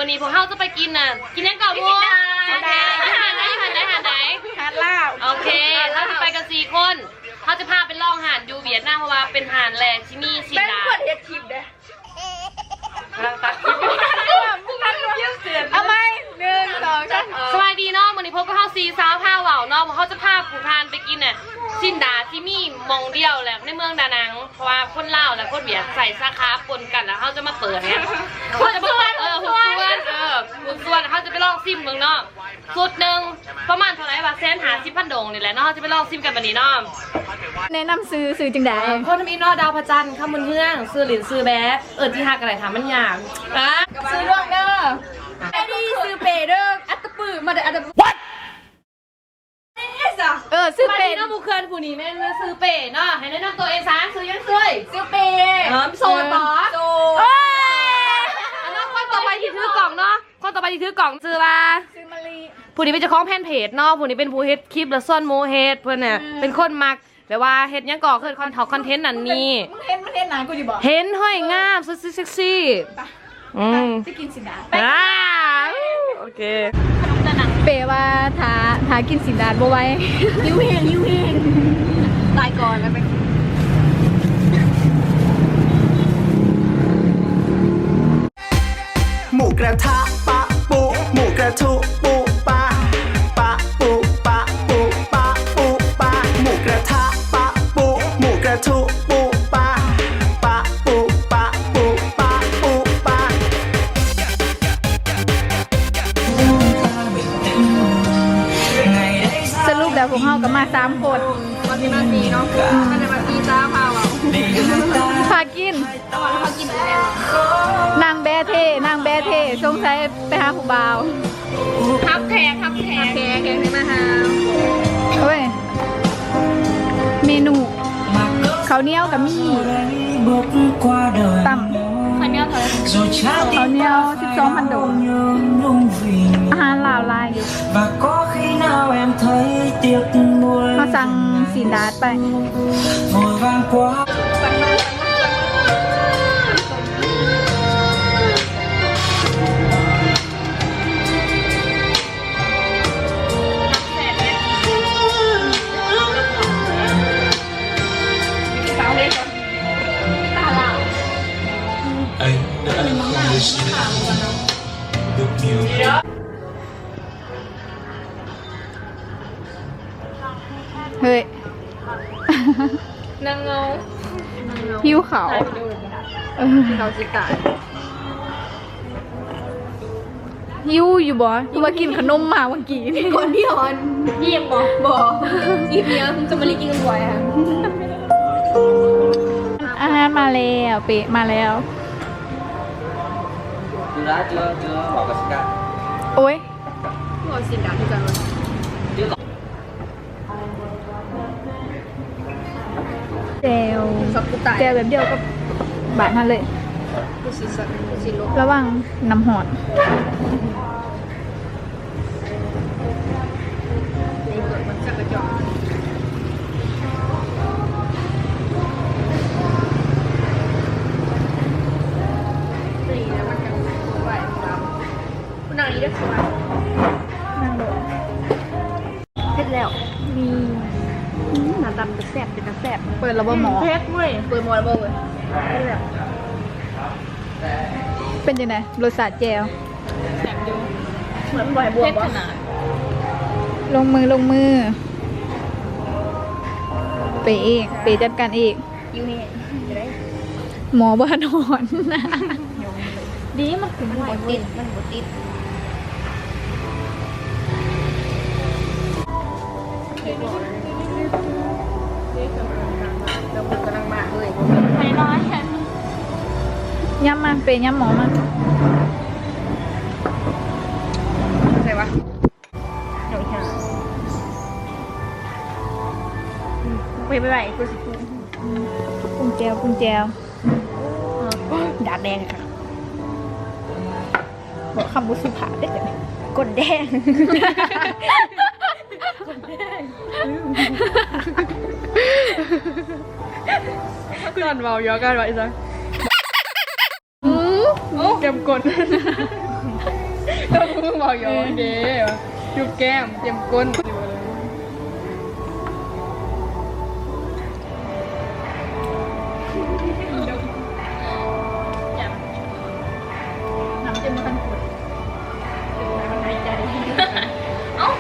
ມື້ນີ້ພວກເຮົາຈະໄປກິນນະ ກິນຫຍັງເກາະໝູ່? ໂອເຄ ຢູ່ຮ້ານໃດ? ຢູ່ຮ້ານໃດ? ຮ້ານລາວ. ໂອເຄ ເຮົາຈະໄປກັນສີ່ຄົນ ເຮົາຈະພາໄປລອງຮ້ານຢູ່ຫວຽດນາມ ເພາະວ່າເປັນຮ້ານແລກທີ່ມີຊີ້ນດາດ. ແມ່ນຄົນເຮັດຄລິບເດ້. ກຳລັງຕັດຄລິບຢູ່. ເອົາໃໝ່ ໜຶ່ງ ສອງ ສາມ. ສະບາຍດີເນາະ ມື້ນີ້ພົບກັບເຮົາສີ່ສາວພາເວົ້າເນາະ ພວກເຮົາຈະພາພວກທ່ານໄປກິນນະ ຊີ້ນດາດທີ່ມີໝ່ອງດຽວແຫຼະໃນເມືອງດານັງ ເພາະວ່າຄົນລາວ ແລະ ຄົນຫວຽດໃຊ້ສາຂາປົນກັນ ແລ້ວເຮົາຈະມາເປີດໃຫ້ ຄົນສວນ ເອີ ຄົນສວນ ເອີ ຄົນສວນ ເຮົາຈະໄປລອງຊີມເບິ່ງເນາະ. ຊຸດໜຶ່ງປະມານເທົ່າໃດວະ? ແສນຫ້າສິບພັນດົງນີ້ແຫຼະເນາະ. ເຮົາຈະໄປລອງຊີມກັນບັດນີ້ເນາະ. ແນະນຳຊື່ ຊື່ຈັ່ງໃດ? ເອີ ຄົນທຳອິດເນາະ ດາວພະຈັນ ຄຳບຸນເຮືອງ ຊື່ຫຼິ້ນຊື່ແບ ເອີ້ນທີ່ຮັກກໍໄດ້ ຖ້າມັນຍາກ. ອ່າ ຊື່ດວງເດີ ອັນນີ້ຊື່ເປເດີ ອັດຕະປື ມາເດີ ອັດຕະ What? ເອີ ຊື່ເປເນາະ. ໝູ່ເພື່ອນຜູ້ນີ້ແມ່ນຊື່ເປເນາະ. ໃຫ້ແນະນຳຕົວເອງຊະ. ຊື່ຫຍັງ? ຊື່ ຊື່ເປ. ເອີ ໂສດບໍ? ໂສດ. ເອີຍ ອັນນັ້ນ ຄົນຕໍ່ໄປທີ່ຖືກອງເນາະ ຄົນຕໍ່ໄປທີ່ຖືກອງຊື່ວ່າ ຊື່ມະລິ. ຜູ້ນີ້ເປັນເຈົ້າຂອງແຟນເພຈເນາະ ຜູ້ນີ້ເປັນຜູ້ເຮັດຄລິບ ແລ້ວຊວນໝູ່ເຮັດ. ເພິ່ນນະ ເປັນຄົນມັກແບບວ່າເຮັດຫຍັງກໍ ເຮັດຄອນເທົງຄອນເທັນນັ້ນນີ້. ມຶງເຫັນ ມຶງເຫັນໜ້າກູຢູ່ບໍ່? ເຫັນ ເຮີ້ຍ ງາມ ເຊັກຊີ້ ເຊັກຊີ້. ໄປ ອືມ ໄປ ໄປກິນຊີ້ນດາດ. ອ່າ ໂອເຄ. ແປວ່າຖ້າ ຖ້າກິນຊີ້ນດາດບໍ່ໄຫວ ຫິວແຮງ ຫິວແຮງ ຕາຍກ່ອນແລ້ວໄປ. ໝູກະທະປະປຸ ໝູກະທຸປຸປະ ປະປຸປະປຸປະປຸປະ ໝູກະທະປະປຸ ໝູກະທຸປຸປະ ປະປຸປະປຸປະປຸປະ. ສະຫຼຸບແລ້ວພວກເຮົາກໍມາສາມຄົນ ປະຕິບັດດີເນາະ ປະຕິບັດດີຈ້າ ພາເວົ້າ ພາກິນ. ນາງແບເທ່ ນາງແບເທ່ ສົງໄສໄປຫາຜູ້ບ່າວ. ຮັບແຂກ ຮັບແຂກ ແຂກມາຫາ. ໂອ້ຍ ເມນູ ເຂົ້າໜຽວກໍມີ ຕຳ ເຂົ້າໜຽວເທົ່າໃດ? ເຂົ້າໜຽວສິບສອງພັນໂດ. ອາຫານລາວຫຼາຍຢູ່. ເຮົາສັ່ງຊີ້ນດາດໄປ. ເຮີ້ຍ ນາງເງົາ ຫິວເຂົ້າ ເອີ ຫິວເຂົ້າຊິຕາຍ. ຫິວຢູ່ບໍ່? ຄືວ່າກິນຂະໜົມມາເມື່ອກີ້ນີ້. ກ່ອນທີ່ອ່ອນ ອີ່ມບໍ່? ບໍ່ ອີ່ມຫຍັງ ຈະມາໄດ້ກິນກັນບໍ່ອະ? ອາຫານມາແລ້ວ ເປະມາແລ້ວ. ໂອ້ຍ ແຈ່ວ ແຈ່ວແບບດຽວກັບບ້ານເຮົາເລີຍ. ລະວັງນ້ຳຮ້ອນ. ນັ່ງນີ້ເດີ ນັ່ງໂດດ. ເຜັດແລ້ວ ນີ້ ອືມ ໜ້າຕາເປັນຕາແຊບ ເປັນຕາແຊບ. ເປີດແລ້ວບໍ່ໝໍ? ເຜັດເວີຍ ເປີດໝໍແລ້ວບໍ່ເວີຍ? ເຜັດແລ້ວ. ເປັນຈັ່ງໃດ ລົດຊາດແຈ່ວ? ແຊບຢູ່ ເໝືອນບໍ່ໃຫ້ບວມບໍ່? ເຜັດຂະໜາດ. ລົງມື ລົງມື ເປເອງ ເປຈັດການເອງ. ຢູ່ແຮງກໍໄດ້ ໝໍບໍ່ທັນຮອດ. ດີ ມັນຂຶ້ນໄວເວີຍ ມັນບໍ່ຕິດ ມັນບໍ່ຕິດ. ກຳລັງມາເລີຍ ໄປໜ້ອຍ ຢ້ຳມາ ເປຢ້ຳໝໍມາ. ໃສ່ວະ. ໂດຍ ອືມ ໄປ ໄປ ໄປ ກູຊິປຸງ ປຸງແຈ່ວ ປຸງແຈ່ວ. ດາກແດງ ບໍ່ ຄຳບໍ່ສຸພາບເດ້ ກົ້ນແດງ ກ້ນແດງ. ຕອນເວົ້າຢອກກັນວ່າອີ່ຫຍັງ? ອືມ ໂອ້ ແກ້ມກົ້ນ. ເຈົ້າເວົ້າຫຍອກເດ້ ຈຸບແກ້ມ ເຈັບກົ້ນ. ນ້ຳເຕັມຄັນຄົນ ເອົາ.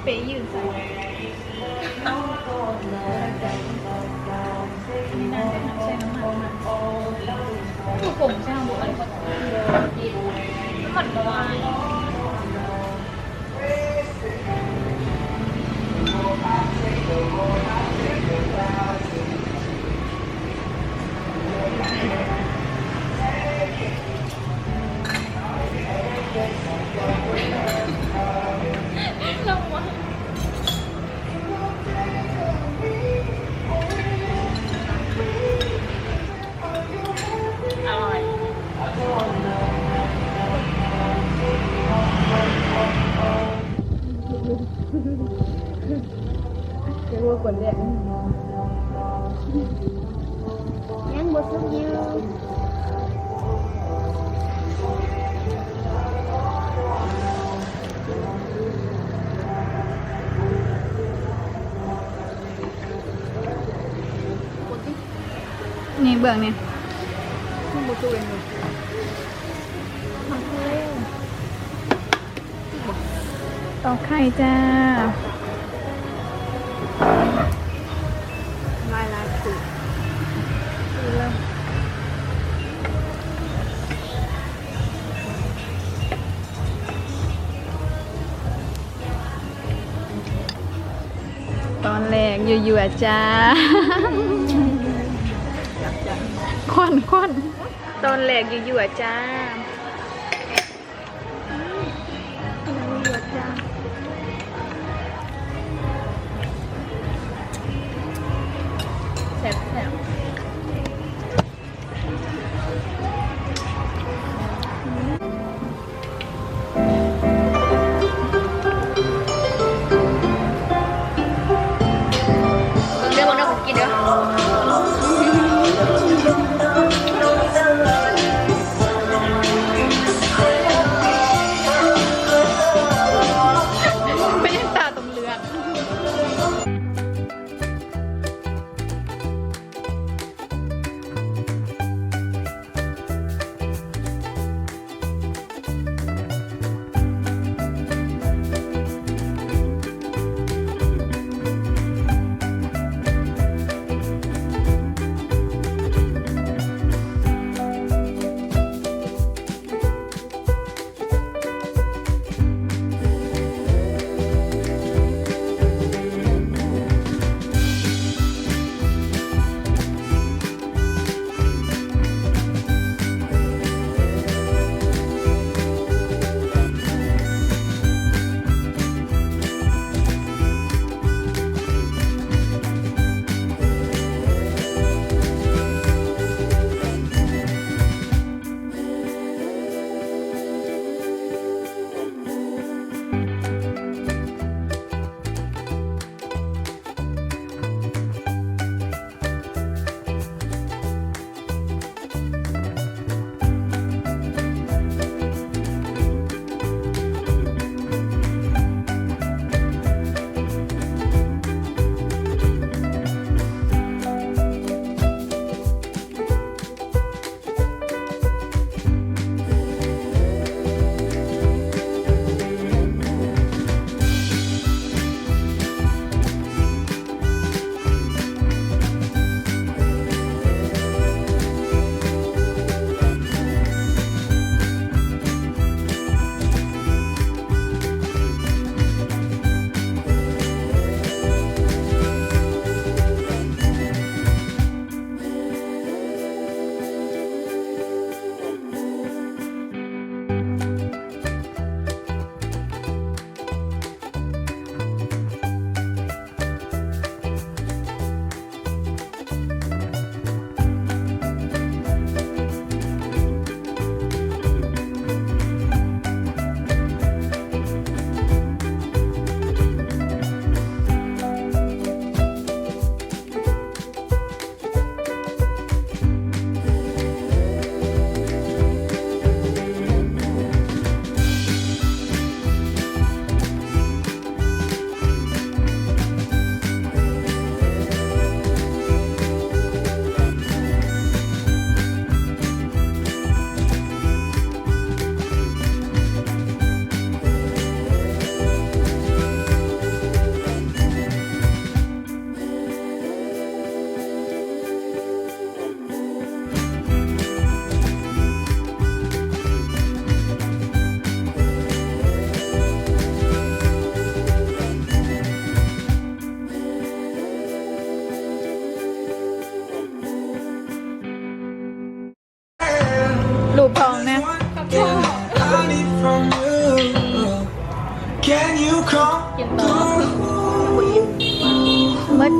ເປຍຢືນໃສ່ ນີ້ນາງໄດ້ນຳໃຊ້ນ້ຳມັນ ຄືຜົງໃສ່ເຮົາບໍ່ໄດ້ ມັນບໍ່ຫວານ. ລະວັງ. ອະຮ່ອຍ. ເຈົ້າວ່າຄົນແດກ ຍັງບໍ່ສຸກຢູ່. ນີ້ເບິ່ງນີ້ ມັນບໍ່ສຸກເລີຍ. ຕອກໄຂ່ຈ້າ. ຫຼາຍໆ ຕອນແລກ ຍົວໆ ຈ້າ. ຄວັນ ຄວັນ. ຕອນແລກ ຍົວໆ ຈ້າ. ແຊບໆ. ເບິ່ງເດີ ເບິ່ງເດີ ກິນເດີ.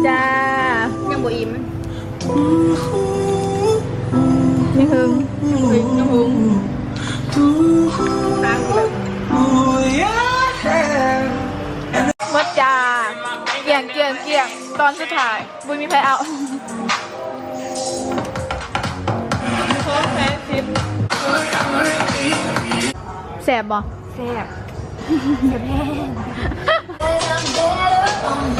ຈ້າ ຍັງບໍ່ອີ່ມ ຍັງຫຶງ ຍັງຫຶງ ຍັງຫຶງ ໝົດຈ້າ ກ້ຽງ ກ້ຽງ ກ້ຽງ ຕອນສຸດທ້າຍ ບໍ່ມີໃຜເອົາ ແຊບບໍ່? ແຊບ ແຊບແຮງ.